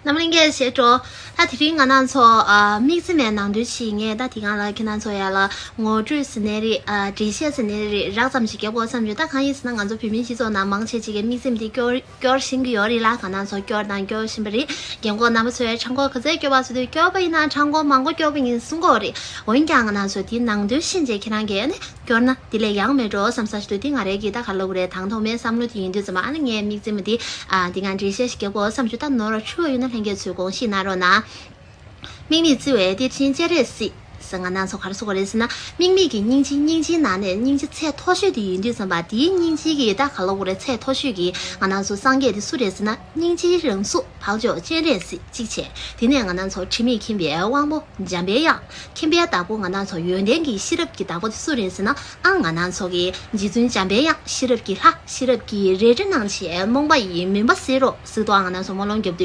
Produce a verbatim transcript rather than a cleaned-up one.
རྣམ་གླིང་གི་ཞེ་དྲོ། ད་དེ་རིང་ང་རང་ཚོ་ཨ་དམིགས་བརྩེ་མའི་ནང་དོན་ཞིག་ངས་ད་དེ་གང་ལ་ཁྱེད་རང་ཚོ་ཡ་ལ་ངོ་སྤྲོད་ཟེར་ནའི་རེད། ཨ་འགྲེལ་བཤད་ཟེར་ནའི་རེད། རགས་ཙམ་ཞིག་རྒྱབ་དགོས་བསམ་བྱུང་། ད་གང་ཡིན་ཟེར་ན་ང་ཚོ་བོད་མི་སྤྱི་ཚོགས་ནང་མང་ཆེ་ཅིག་གིས་དམིགས་བརྩེ་མ་དེ་སྐྱོར་སྐྱོར་ཤེས་ཀྱི་ཡོད་རེད་ལ། ང་རང་ཚོ་སྐྱོར་དང་སྐྱོར་བཞིན་པ་རེད། རྒན་གོག་རྣམ་པ་ཚོས་ཆང་ཁོག་ག་ཚོད་སྐྱོར་བ་ཚོ་དུས་སྐྱོར་པ་ཡིན་ན་ཆང་ཁོག་མང་པོ་སྐྱོར་པ་ཡིན་གསུང་གི་ཡོད་རེད། འོན་ཀྱང་ང་རང་ཚོ་དེའི་ནང་དོན་ཤེས་བྱས་ཁྱེད་རང་གིས་ཨ་ནི་སྐྱོར་ན་དེ་ལས་ཡག་མེད་འགྲོ་བསམ་ས་ཞིག་འདུག་དེ་ང་རའི་གི་ད་ག་ལབ་དགོས་རེད། དང་ཐོག་མའི་བསམ་བློ་དེ་ཡིན་དུས་ཙམ་པ་ཨ་ནི་ངས་དམིགས་བརྩེ་མ་དེ་ཨ་དེ་ང་འགྲེལ་བཤད་ཞིག་རྒྱབ་དགོས་བསམ་བྱུང་། ད་ནོར་བ་འཁྲུལ་བ་ཡོད་ན་ལྷན་རྒྱས་ཚོས་དགོངས་བཞེས་གནང་རོགས་གནང་། དམིགས་མེད་བརྩེ་བའི་གཏེར་ཆེན་སྤྱན་རས་གཟིགས་ཟེར་ང་རང་ཚོ་ག་རེ་ཟེར་དགོས་རེད་ཟེར་ན། དམིགས་མེད་ཀྱི་སྙིང་རྗེ། སྙིང་རྗེའི་ནང་ནས་སྙིང་རྗེ་ཚད་མཐོ་ཤོས་དེ་ཡིན་དུས་ཙམ་པ་དེའི་སྙིང་རྗེ་གི་ད་ག་ལབ་དགོས་རེད། ཚད་མཐོ་ཤོས་ཀྱི་ང་རང་ཚོ་སངས་རྒྱས་དེ་སུ་རེད་ཟེར་ན། སྙིང་རྗེའི་རང་གཟུགས་འཕགས་མཆོག་སྤྱན་རས་གཟིགས་གཅིག་བྱས། དེ་ནས་ང་རང་ཚོ་དྲི་མེད་མཁྱེན་པའི་དབང་པོ་འཇམ་པའི་དབྱངས། མཁྱེན་པའི་བདག་པོ་ང་རང་ཚོ་ཡོན་ཏན་གྱི་ཤེས་རབ་ཀྱི་བདག་པོ་དེ་སུ་རེད་ཟེར་ན། ཨ་ང་རང་ཚོ་གི་རྗེ་བཙུན་འཇམ་པའི་དབྱངས། ཤེས་རབ་ཀྱི་ལྷ། ཤེས་རབ་ཀྱི་རལ་གྲི་གནང་བྱས། རྨོངས་པ་ཡི་མུན་པ་སེལ་རོགས་ཟེར་དུས་ང་རང་ཚོ་སྨོན་ལམ་རྒྱབ་དུས།